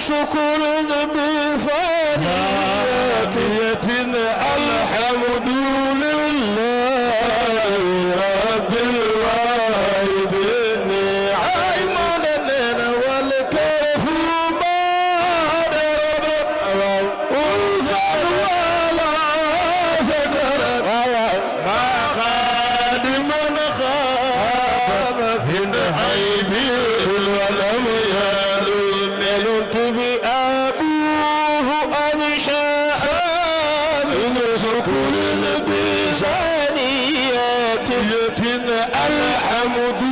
شكر بثانية الحمد لله رب العالمين عيمنا والكيف ما درب وزر ولا ذكر ما خادم خاب من عيبه ولم يلد بأبوه أنشاء من شكر بثانية الحمد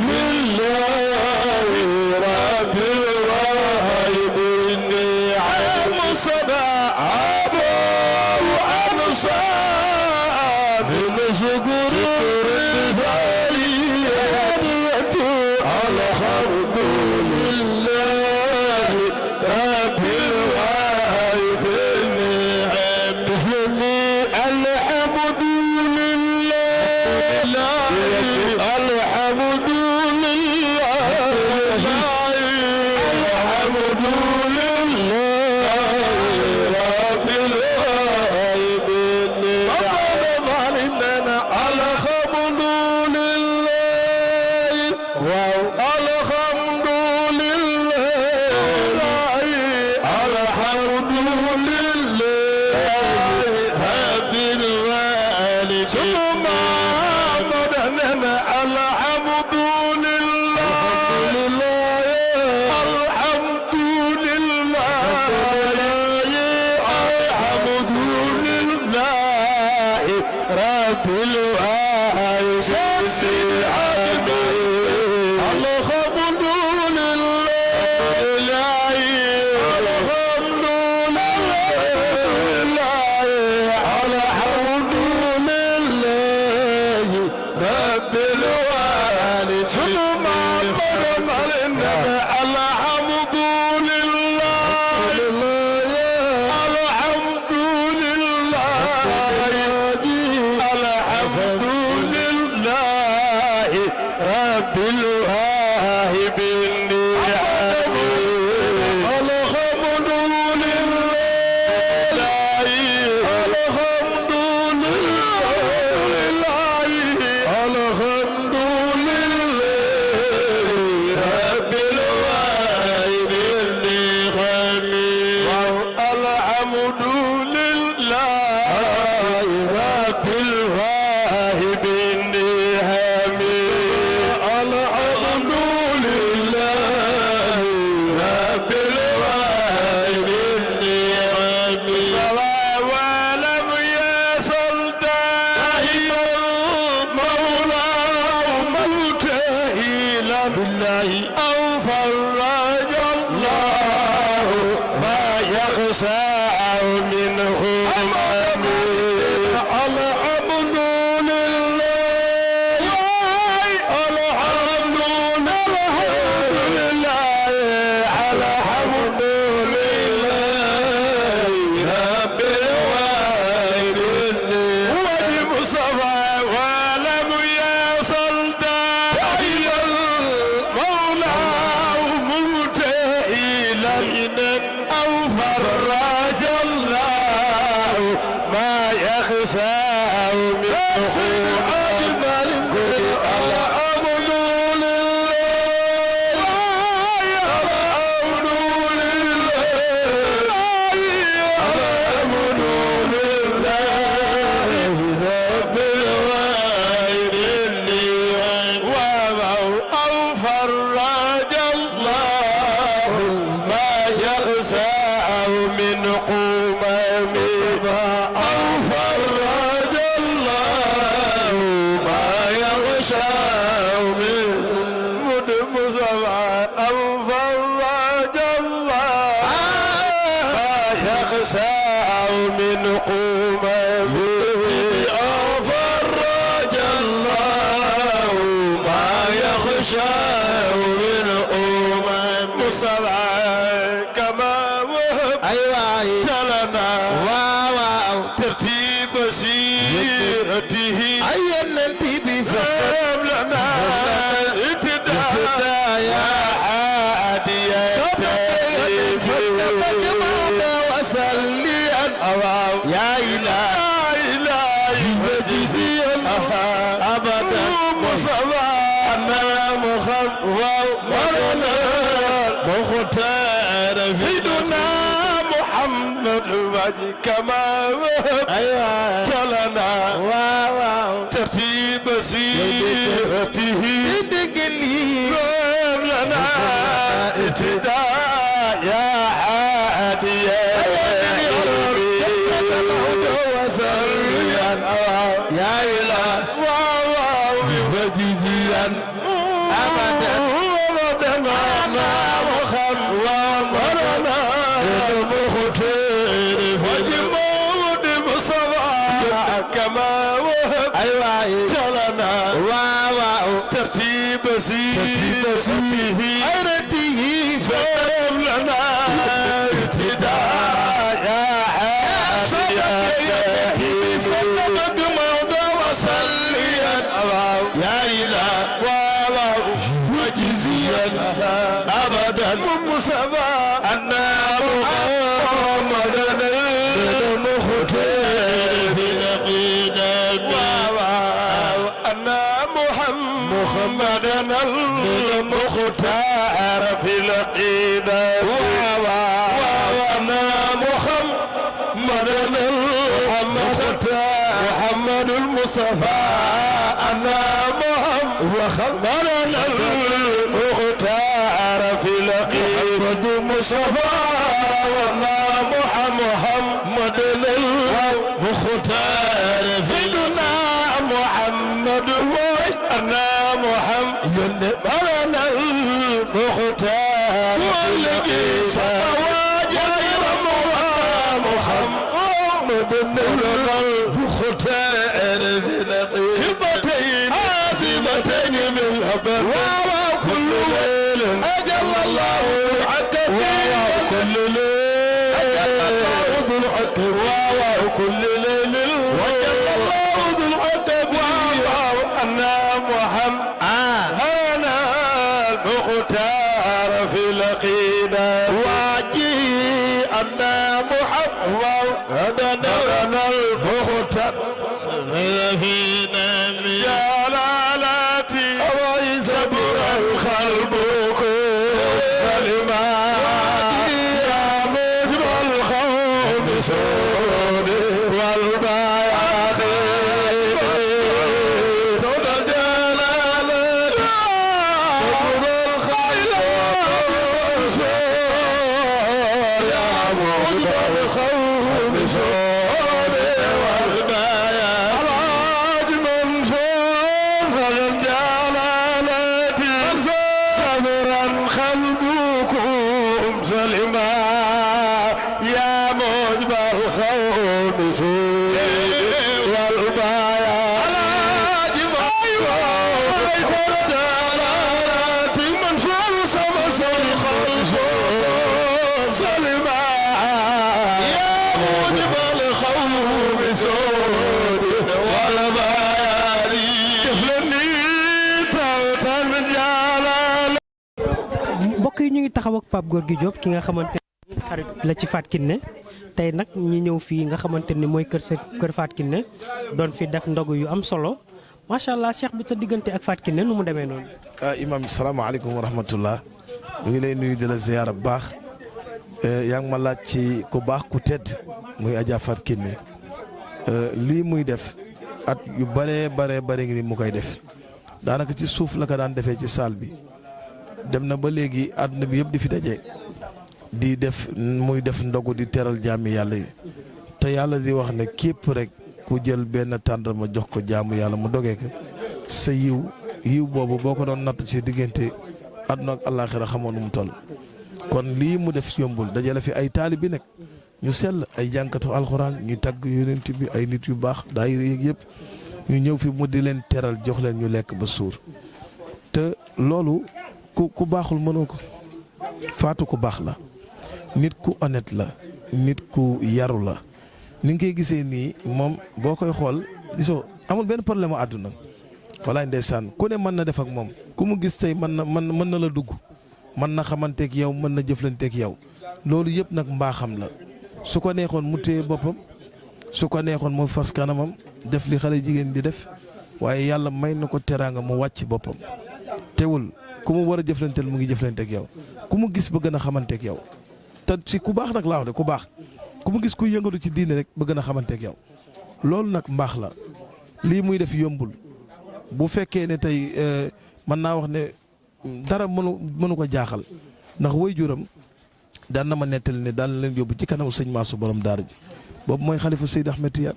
لله رب العالمين عام صدى أبوه أنشاء من شكر بثانية الحمد لله رب العالمين الحمد لله الحمد لله الحمد لله رب العالمين الحمد لله الحمد لله الحمد لله رب العالمين ثم مدننا الحمد لله الحمد لله الحمد لله رب ومرنا مختار سيدنا محمد وجه كما جلنا ترتيب سيرته لنا ابتداء يا عادية يا إله وجزيا أبدا ومدنا ومرنا المختار وجمود مصطفى كما جلنا ترتيب سيرته فهم لنا ابتداء يا عادية فضلك موضى وصليا يا إله وجزيا أبدا مصطفى أن محمدا المختار في لقينا أن محمدا المختار في لقينا وأن محمدا محمد المصطفى أن محمدا المختار في لقينا مصطفى وأن محمد المختار سيدنا محمد وأنا محمد أنا المختار والذي سواجر محمد المختار هبتين عازمتين من هبل وكل ليل أجل الله عتب وكل ليل أجل الله ذو العتب وكل ليل وجل الله ذو العتب أنا محمد أنا المختار في لقينا واجي أنا محمد أنا المختار فينا يا لالاتي صبر القلب سلما يا مجب الخوم سوني والباخي صد الجلال صبر الخيل يا مجب الخوم سوني والباخي الحاج منصور صد الجلال صبرا قلبكم سلما يا مجب الخوم سوني والبايا الحاج منصور منصور سمسر خلصور سلما يا مجب الخوم سوني والبايا كفلني توتا من جلال mbokk yi ñu ngi taxaw ak Pape Gorgui Diop ki nga xamante ne xarit la ci Fatou Kiné tey nag ñi ñëw fii nga xamante ni mooy kër Fatou Kiné doon fi def ndogu yu am solo macha allah Cheikh bi sa diggante ak Fatou Kiné nu mu demee noonu. imam salaamaaleykum wa rahmatullah ñu ngi lay nuyu di la ziyaara bu baax yaa ngi ma laaj ci ku baax ku tedd muy Adja Fatou Kiné lii muy def at yu bare ngi ni mu koy def daanaka ci suuf la ko daan defee ci salle bi dem na ba léegi àdduna bi yëpp di fi daje di def muy def ndogu di teral jaami yàlla yi te yàlla di wax ne képp rek ku jël benn tàndarma jox ko jaamu yàlla mu dogee ko sa yiw boobu boo ko doon natt ci diggante àdduna ak àllaaxira xamoon nu mu toll. kon lii mu def yombul dajale fi ay taali bi nag ñu sell ay jànkatu alxuraan ñu tagg yonent bi ay nit yu baax daayira yeeg yëpp ñu ñëw fi mu di leen teral jox leen ñu lekk ba suur te loolu ku baaxul mënoo ko. Faatu ku baax la nit ku honnête la nit ku yaru la ni nga koy gisee nii moom boo koy xool gisoo amul benn problème mu àdduna walaay ndeysaan ku ne mën na def ak moom ku mu gis tey mën na la dugg mën na xamanteeg yow mën na jëflanteeg yow loolu yëpp nag mbaaxam la su ko neexoon mu téye boppam su ko neexoon mu fas kanamam def li xale jigéen di def waaye yàlla may na ko teraanga mu wàcc boppam teewul ku mu war a jëflanteel mu ngi jëflanteeg yow ku mu gis bëgg na xamanteeg yow te si ku baax nag laa wax de ku baax ku mu gis kuy yëngatu ci diine rek bëgg na xamanteeg yow loolu nag mbaax la lii muy def yombul bu fekkee ne tey mën naa wax ne dara mënu ko jaaxal ndax waajuram daan na ma nettali ne daan leen yóbbu ci kanamu sëñ Maasu borom daara ji boobu mooy xalifa Seydi Ahmed Tidiane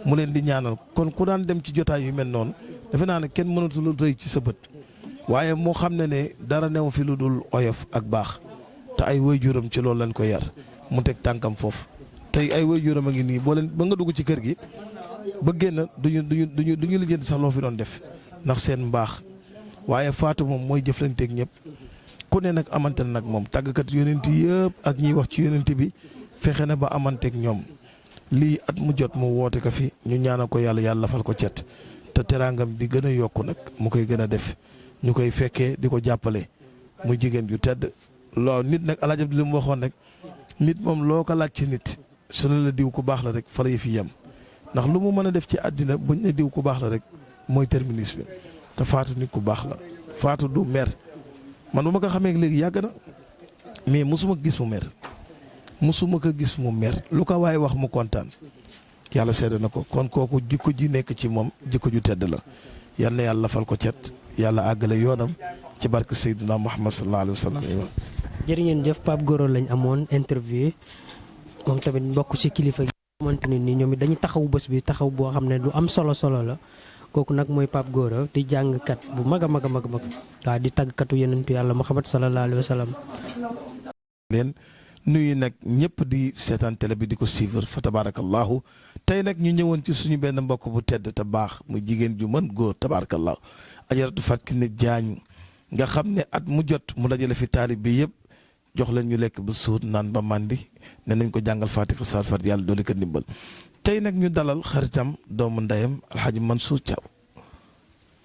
mu leen di ñaanal kon ku daan dem ci jotaay yu mel noonu defe naa ne kenn mënatul rëy ci sa bët waaye moo xam ne dara new fi lu dul oyof ak baax te ay waajuram ci loolu lañ ko yar mu teg tànkam foofu tey ay waajuram a ngi nii boo leen ba nga dugg ci kër gi ba génn duñu lijjanti sax loo fi doon def ndax seen mbaax waaye Fatou moom mooy jëflanteeg ñëpp ku ne nag amante na nag moom tàggkat yonent yëpp ak ñiy wax ci yonent bi fexe na ba amanteeg ñoom lii at mu jot mu woote ko fi ñu ñaanal ko yàlla fal ko cet te teraangam di gën a yokku nag mu koy gën a def ñu koy fekkee di ko jàppale muy jigéen ju tedd loolu nit nag alaajab di li mu waxoon rek nit moom loo ko laaj ci nit su ne la diw ku baax la rek fa la fi yem ndax lu mu mën a def ci àddina buñ ne diw ku baax la rek mooy terminus bi te Fatou nit ku baax la Fatou du mer man bu ma ko xamee léegi yàgg na mais mosuma gis mu mer mosuma ko gis mu mer lu ko waaye wax mu kontaan yàlla seede na ko kon kooku jikko ji nekk ci moom jikko ju tedd la yal na yàlla fal ko cet yàlla àggale yoonam ci barke Seydina Muhammad sallallahu alayhi wa sallam. jërë ngeen jëf Pape Gora lañ amoon interview moom tamit mbokk ci kilifa gi xamante ne ni ñoom it dañu taxaw bés bi taxaw boo xam ne lu am solo la kooku nag mooy Pape Gora di jàngkat bu mag a mag waaw di tàggkatu yenentu yàlla Muhammad sallallahu alayhi wa sallam. leen nuyu nag ñëpp di seetaan télé bi di ko suivre fa tabarakallahu tey nag ñu ñëwoon ci suñu benn mbokk bu tedd te baax muy jigéen ju mën góor tabarakallahu ajaratu Fatou Kiné Diagne nga xam ne at mu jot mu dajale fi taalib bi yëpp jox leen ñu lekk ba suur naan ba màndi ne nañ ko jàngal Fatiha saar fat yàlla doole ko ndimbal tey nag ñu dalal xaritam doomu ndeyam alxaaji Mansour Thiaw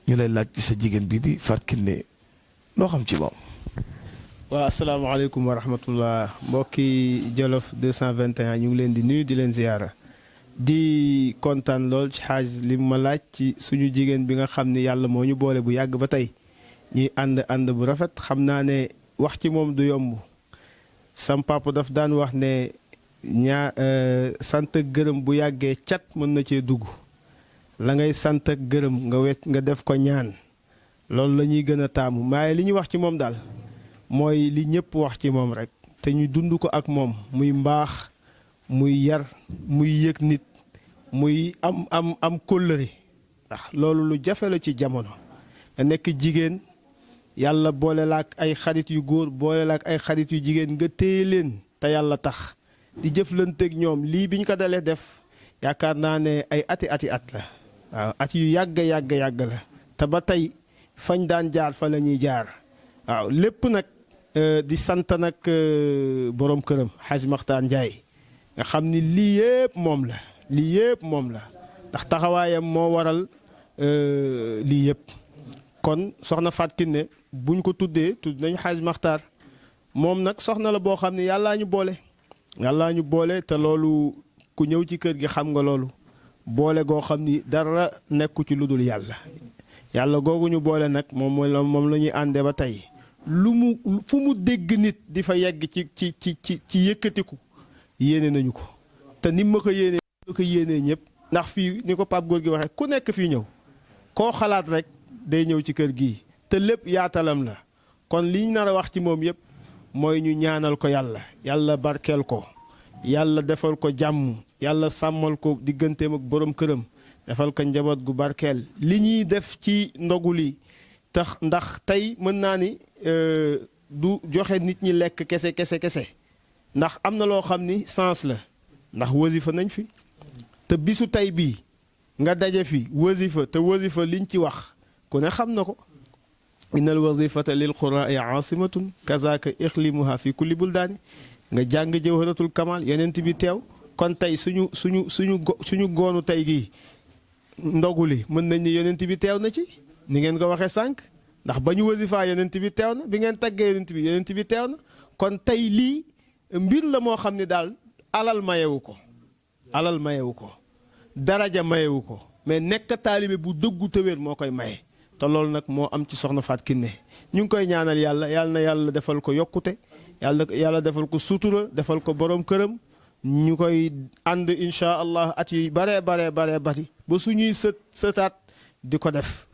ñu lay laaj ci sa jigéen bi di Fatou Kiné loo xam ci moom. waaw asalaamaaleykum wa rahmatullah mbokki Jolof 221 ñu ngi leen di nuyu di leen ziyaara di kontaan lool ci xaaj li ma laaj ci suñu jigéen bi nga xam ne yàlla moo ñu boole bu yàgg ba tey ñuy ànd bu rafet xam naa ne wax ci moom du yomb sam papa daf daan wax ne sant ak gërëm bu yàggee cat mën na cee dugg la ngay sant ak gërëm nga def ko ñaan loolu la ñuy gën a taamu maaye li ñuy wax ci moom daal mooy li ñëpp wax ci moom rek te ñu dund ko ak moom muy mbaax muy yar muy yëg nit muy am kóllëre ndax loolu lu jafe la ci jamono nga nekk jigéen yàlla boole la ak ay xarit yu góor boole la ak ay xarit yu jigéen nga téye leen te yàlla tax di jëflanteeg ñoom lii bi ñu ko dalee def yaakaar naa ne ay at la waaw at yu yàgg la te ba tey fañ daan jaar fa la ñuy jaar waaw lépp nag di sant nag borom këram Xaaj Maxtaan Njaay nga xam ni lii yëpp moom la ndax taxawaayam moo waral lii yëpp kon soxna Fatou Kiné buñ ko tudd nañu Xaaj Maxtaar moom nag soxna la boo xam ne yàllaa ñu boole te loolu ku ñëw ci kër gi xam nga loolu boole goo xam ni dara nekku ci lu dul yàlla googu ñu boole nag moom la ñuy àndee ba tey fu mu dégg nit di fa yegg ci yëkkatiku yéene nañu ko te ni ma ko yéenee ñëpp ndax fii ni ko Pape Gora gi waxee ku nekk fii ñëw koo xalaat rek day ñëw ci kër gi te lépp yaatalam la kon liñ nar a wax ci moom yëpp mooy ñu ñaanal ko yàlla barkeel ko yàlla defal ko jàmm yàlla sàmmal ko digganteem ak borom këram defal ko njaboot gu barkeel li ñuy def ci ndogu li tax ndax tey mën naa ni du joxe nit ñi lekk kese ndax am na loo xam ni sens la ndax wasifa nañ fi te bisu tey bii nga daje fi wasifa te wasifa liñ ci wax ku ne xam na ko innal wasifata lil qura'i asimatun kazaka ixlimuha fi kulli buldaani nga jàng jawharatul kamal yonent bi teew kon tey suñu goonu tey gii ndogu li mën nañ ni yonent bi teew na ci ni ngeen ko waxee sànq ndax ba ñu wasifaa yonent bi teew na bi ngeen taggee yonent bi teew na kon tey lii mbir la moo xam ne daal alal mayewu ko daraja mayewu ko mais nekk taalibe bu dëggu te wér moo koy maye te loolu nag moo am ci soxna Fatou Kiné ñu ngi koy ñaanal yàlla yàlla na yàlla defal ko yokkute yàlla defal ko sutura defal ko borom këram ñu koy ànd incha allah at yi baree bari ba suñuy sëtaat di ko def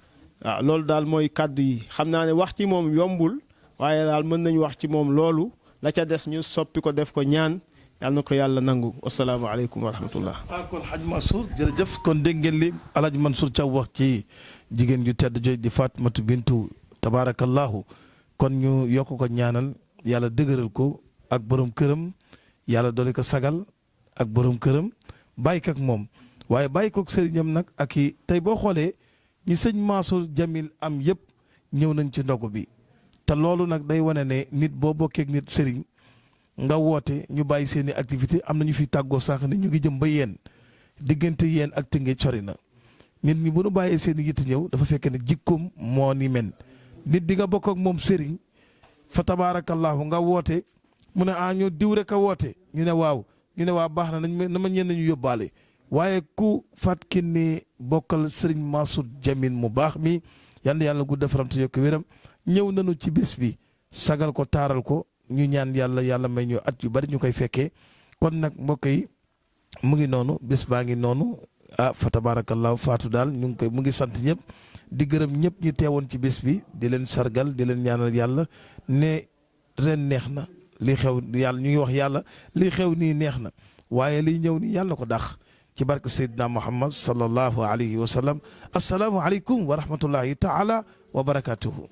waaw loolu daal mooy kàddu yi xam naa ne wax ci moom yombul waaye daal mën nañu wax ci moom loolu la ca des ñu soppi ko def ko ñaan yàlla na ko yàlla nangu wasalaamaaleykum wa rahmatullah. kon Hadj Mansour jërëjëf kon dégg ngeen li El Hadj Mansour Thiaw wax ci jigéen ju tedd jooju di Fatimatu bintu tabaarakallahu kon ñu yokk ko ñaanal yàlla dëgëral ko ak borom këram yàlla doole ko sagal ak borom këram bàyyi ko ak moom waaye bàyyi ko ak sëriñam nag ak i tey boo xoolee ñi sëñ Mansour Jamil am yëpp ñëw nañ ci ndogu bi te loolu nag day wane ne nit boo bokkee ak nit sëriñ nga woote ñu bàyyi seen i activité am na ñu fi tàggoo sànq ne ñu ngi jëm ba yéen diggante yéen ak Tëngéej sori na nit ñi bu nu bàyyee seen i yitte ñëw dafa fekk ne jikkoom moo ni men nit di nga bokk ak moom sëriñ fa tabaarakallaahu nga woote mu ne ñoo diw rek a woote ñu ne waaw baax na na ma ñenn ñu yóbbaale waaye ku Fatou Kiné bokkal sëriñ Mansour Jamil mu baax mi yal na yàlla gudd faram te yokk wéram ñëw nañu ci bés bi sagal ko taaral ko ñu ñaan yàlla may ñu at yu bari ñu koy fekkee kon nag mbokk yi mu ngi noonu bés baa ngi noonu fa tabaarakallaahu Fatou daal mu ngi sant ñëpp di gërëm ñëpp ñu teewoon ci bés bi di leen sargal di leen ñaanal yàlla ne ren neex na li xew yàlla ñu ngi wax yàlla li xew nii neex na waaye liy ñëw nii yàlla ko dax ci barke Seydina Muhammad sallallahu alayhi wa sallam assalaamu aleykum wa rahmatullahi taala wa barakatuhu